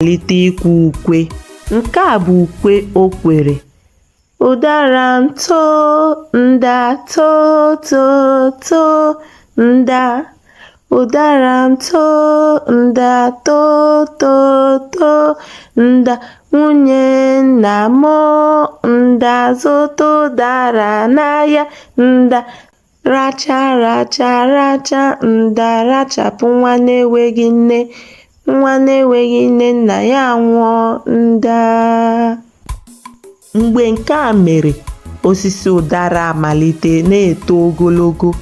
Malite ikwe ukwe. Nke a bụ ukwe o kwere: Ụdara m too, nda too too too, nda. Ụdara m too, nda too too too, nda. Nwunye nna m nda zụta ụdara n'ahịa, nda. Racha racha racha, nda rachapụ nwa na-enweghị nne. Nwa na-enweghị nne nna ya nwụọ, nda. Mgbe nke a mere, osisi ụdara amalite na-eto ogologo.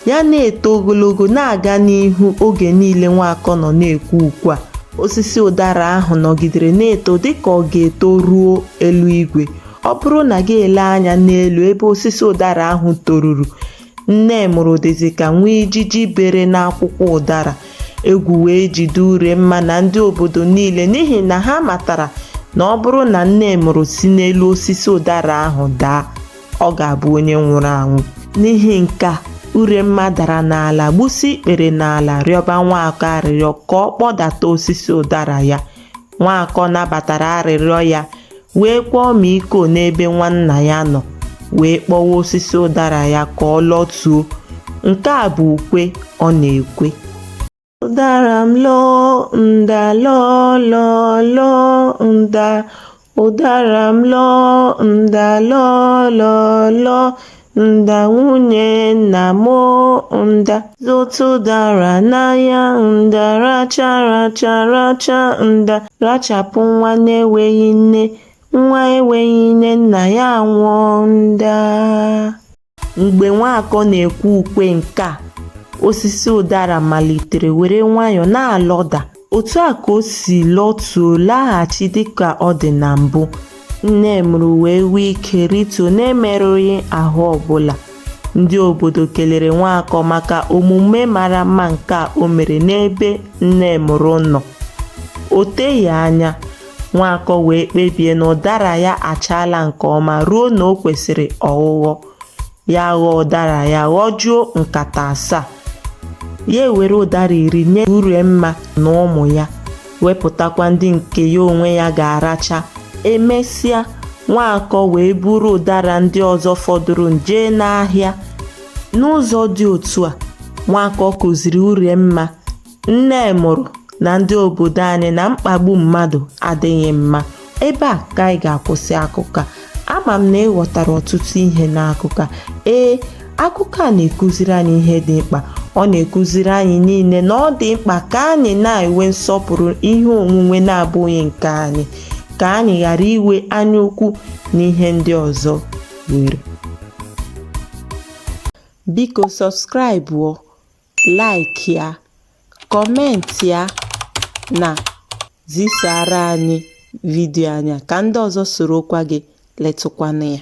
Ya na-eto ogologo na-aga n'ihu oge niile Nwakọ nọ na-ekwe ukwe a. Osisi ụdara ahụ nọgidere na-eto dịka ọ ga-eto ruo eluigwe. Ọ bụrụ na gị elee anya n'elu ebe osisi ụdara ahụ toruru, Nnemụrụ dịzị ka nwa ijiji bere n'akwụkwọ ụdara. Egwu wee jide Uremma na ndị obodo niile n'ihi na ha matara na ọ bụrụ na Nnemụrụ si n'elu osisi ụdara ahụ daa, ọ ga-abụ onye nwụrụ anwụ. N'ihi nke a, Uremma dara n'ala gbusi ikpere n'ala rịọba Nwakọ arịrịọ ka ọ kpọdata osisi ụdara ya. Nwakọ nabatara arịrịọ ya wee kwee ọmịiko n'ebe nwanna ya nọ wee kpọwa osisi ụdara ya ka ọ lọtuo. Nke a bụ ukwe ọ na-ekwe. Ụdara m lọọ nda lọọ lọọ lọọ nda. Ụdara m lọọ nda lọọ lọọ lọọ nda. Nwunye nna m nda zụta ụdara n'ahịa, nda. Racha racha racha, nda rachapụ nwa na-enweghị nne. Nwa enweghị nne nna ya nwụọ, nda. Mgbe Nwakọ na-ekwe ukwe nke a, osisi ụdara malitere were nwayọọ na-alọda. Otu a ka o si lọtuo laghachi dịka ọ dị na mbụ. Nnemụrụ wee nwee ike rituo na-emerụghị ahụ ọbụla. Ndị obodo kelere Nwakọ maka omume mara mma nke a o mere n'ebe Nnemụrụ nọ. O teghị anya, Nwakọ wee kpebie na ụdara ya achaala nke ọma ruo na o kwesịrị ọghụghọ. Ya ghọọ ụdara ya ghọjuo nkata asaa. Ya ewere ụdara 10 nye Uremma na ụmụ ya, wepụtakwa ndị nke ya onwe ya ga-aracha. Emesịa, Nwakọ wee buru ụdara ndị ọzọ fọdụrụ jee n'ahịa. N'ụzọ dị otu a, Nwakọ kụziri Uremma, Nnemụrụ na ndị obodo anyị na mkpagbu mmadụ adịghị mma. Ebe a ka anyị ga-akwụsị akụkọ a. Ama m na ị ghọtara ọtụtụ ihe n'akụkọ a. Ee, akụkọ a na-ekụziri anyị ihe dị mkpa. Ọ na-ekụziri anyị niile na ọ dị mkpa ka anyị na-enwe nsọpụrụ ihe onwunwe na-abụghị nke anyị, ka anyị ghara inwe anyaukwu na ihe ndị ọzọ nwere. Biko subscribe, like ya, comment ya na zisara anyị vidiyo anyị a ka ndị ọzọ sorokwa gị letụkwanụ ya.